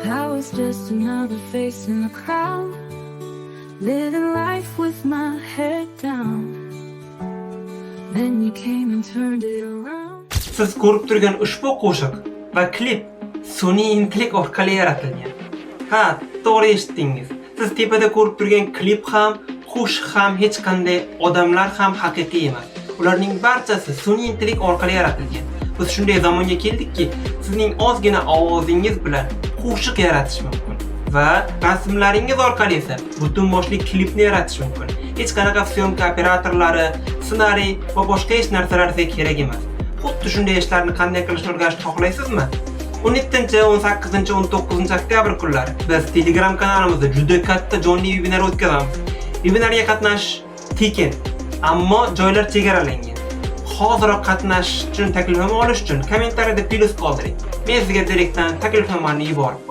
I was just another face in the crowd, living life with my head down. Then you came and turned it around. Siz ko'rib turgan ushbu qo'shiq va klip sun'iy intellekt orqali yaratilgan. Ha, to'g'ri eshitdingiz. Siz tepada ko'rib turgan klip ham, qo'shiq ham, hech qanday odamlar ham haqiqiy emas. Ularning barchasi sun'iy intellekt orqali yaratilgan. Biz shunday zamonga keldikki, sizning ozgina ovozingiz bilan qo'shiq yaratish mumkin va rasmlaringiz orqali esa butun boshli klipni yaratish mumkin. Hech qanaqa съёмка operatorlari, ssenariy va boshqa hech narsalar sizga kerak emas. Xuddi shunday ishlarni qanday qilishni o'rganishni xohlaysizmi? 17, 18, 19 oktyabr kunlari biz Telegram kanalimizda juda katta jonli vebinar o'tkazamiz. Vebinarga qatnashish tekin, ammo joylar chegaralangan. Hoziroq qatnashish uchun, taklifnoma olish uchun kommentariyada plyus qoldiring. Men sizga direktdan taklifnomani yuborib qo'yaman.